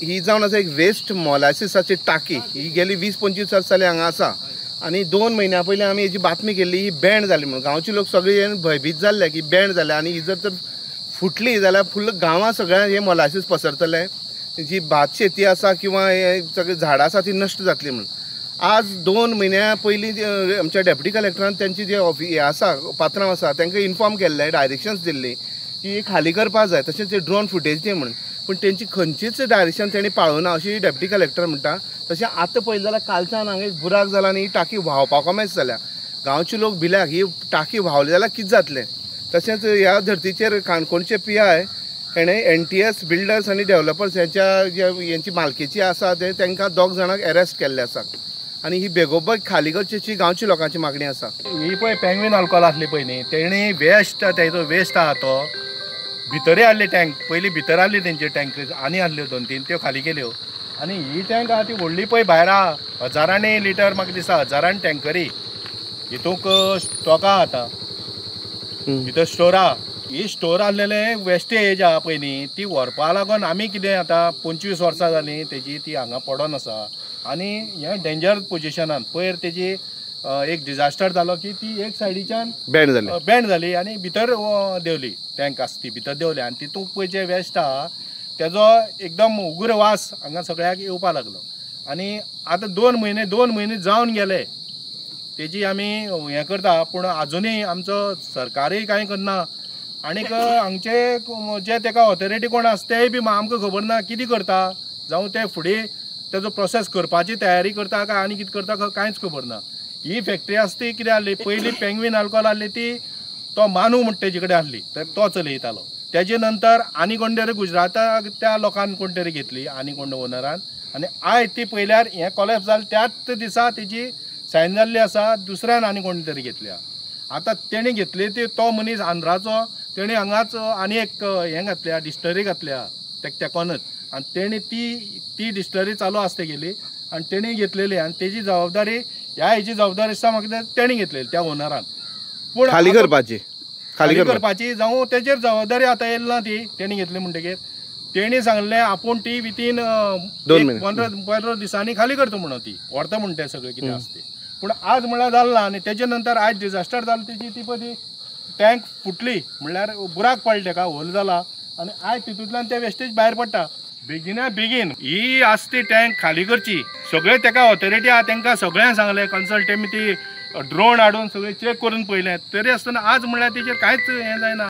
ही जावन आसा एक वेस्ट मोलासिसाची टाकी. ही गेली 20-25 वर्सां जाली हांगा आसा आनी 2 म्हयन्या पयलीं आमी हेजी बातमी केल्ली, ही बँड जाली म्हणून. गांवचे लोक सगळे भंयभीत जाल्ले की बँड जाले आनी ही जर तर फुटली जाल्यार फुल्ल गांवां सगळ्यांक हे मोलासीस पसरतले, जी भात शेती आसा किंवा हे सगळीं झाडां आसा ती नश्ट जातली म्हणून. आज 2 म्हयन्या पयलीं आमच्या डेप्युटी कलेक्टरान त्यांची जे हे आसा पात्रांव आसा तांकां इन्फॉर्म केल्लें, डायरेक्शन्स दिल्ली की ही खाली करपाक जाय, तशेंच ते ड्रोन फुटेज दी म्हणून. पूण तेंची खंयचीच डायरेक्शन तेणी पाळूना अशी डेप्युटी कलेक्टर म्हणटा. तशें आतां पळयलें जाल्यार कालच्यान हांगा एक बुराक जाला आनी ही टाकी व्हांवपाक कोमेस जाल्या. गांवचे लोक भिल्याक ही टाकी व्हांवली जाल्यार कितें जातलें. तशेंच ह्या धर्तीचेर काणकोणचे PI हेणें NTS builders आनी डेव्हलपर्स हेंच्या हेंची मालकीची आसा ते तांकां 2 जाणांक एरेस्ट केल्ले आसा आनी ही बेगोबेग खाली करची गांवच्या लोकांची मागणी आसा. ही पळय पेंगवीन अल्कोहोल आसली पळय न्ही, तेणी वेस्ट तेजो वेस्ट आहा तो भितरय आहली टँक, पयलीं भितर आहली तेंची टँक आनी आहल्यो 2-3 त्यो खाली केल्यो. आनी ही टँक आहा ती व्हडली पळय भायर आहा, हजारांनी लिटर म्हाका दिसता, हजारांनी टँकरी हितूंक स्टॉक आहा आतां भितर स्टोर आहा. ही स्टोर आहलेले वेस्टेज आहा पळय न्ही ती व्हरपा लागून आमी कितें आतां 25 वर्सां जालीं तेजी ती हांगा पडोन आसा आनी हें डेंजर पोजिशनान पयर तेजी एक डिजास्टर जालो की ती एक सायडीच्यान बँड जाली आनी भितर देंवली टँक आसा ती भितर देंवली आनी तितूंत पळय जे वेस्ट आहा तेजो एकदम उग्र वास हांगा सगळ्याक येवपा लागलो. आनी आतां 2 म्हयने जावन गेले तेजी आमी हें करता, पूण आजुनूय आमचो सरकारूय कांय करना आनीक हांगचे जे तेका ऑथॉरिटी कोण आसा तेय बी आमकां खबर ना कितें करता, जावं ते फुडें तेजो प्रोसेस करपाची तयारी करता काय आनी कितें करता कांयच खबर ना. ही फॅक्टरी आसा ती कितें आहली पयलीं पेंगवीन अल्कोहोल आहली ती तो मानू म्हणटा तेजे कडेन आहली तर तो चलयतालो. तेजे नंतर आनी कोण तरी गुजराताक त्या लोकान कोण तरी घेतली आनी कोण ओनरान, आनी आयज ती पळयल्यार हें कॉलेप्स जालें त्याच दिसा तेजी सायन जाल्ली आसा, दुसऱ्यान आनी कोण तरी घेतल्या. आतां तेणी घेतली ती तो मनीस आंध्राचो, तेणी हांगाच आनी एक हें घातल्या डिस्टलरी घातल्या तेका तेकोनच, आनी तेणी ती डिस्टलरी चालू आसा तेगेली आनी तेणी घेतलेली आनी तेजी जबाबदारी ह्या हेजी जबाबदारी आसता म्हाका तेणी घेतलेली त्या ओनरान. पूण खाली करपाची जावं तेजेर जबाबदारी आतां येयली ना ती तेणी घेतली म्हणटकीर तेणी सांगलें आपूण ती वितीन 15 दिसांनी खाली करता म्हणून ती व्हरता म्हणटा तें सगळें कितें आसा तें. पूण आज म्हणल्यार जालें ना आनी तेजे नंतर आयज डिजास्टर जालें तेजी ती पळय ती टँक फुटली म्हणल्यार बुराक पडले तेका, होल जाला आनी आयज तितूंतल्यान ते वेस्टेज भायर पडटा. बेगिना बेगीन ही आसा ती टँक खाली करची, सगळे तेका ऑथॉरिटी आहा तेंकां सगळ्यांक सांगलें कन्सल्ट, ती ड्रोन हाडून सगळें चॅक करून पळयलें तरी आसतना आज म्हणल्यार तेजेर कांयच हें जायना.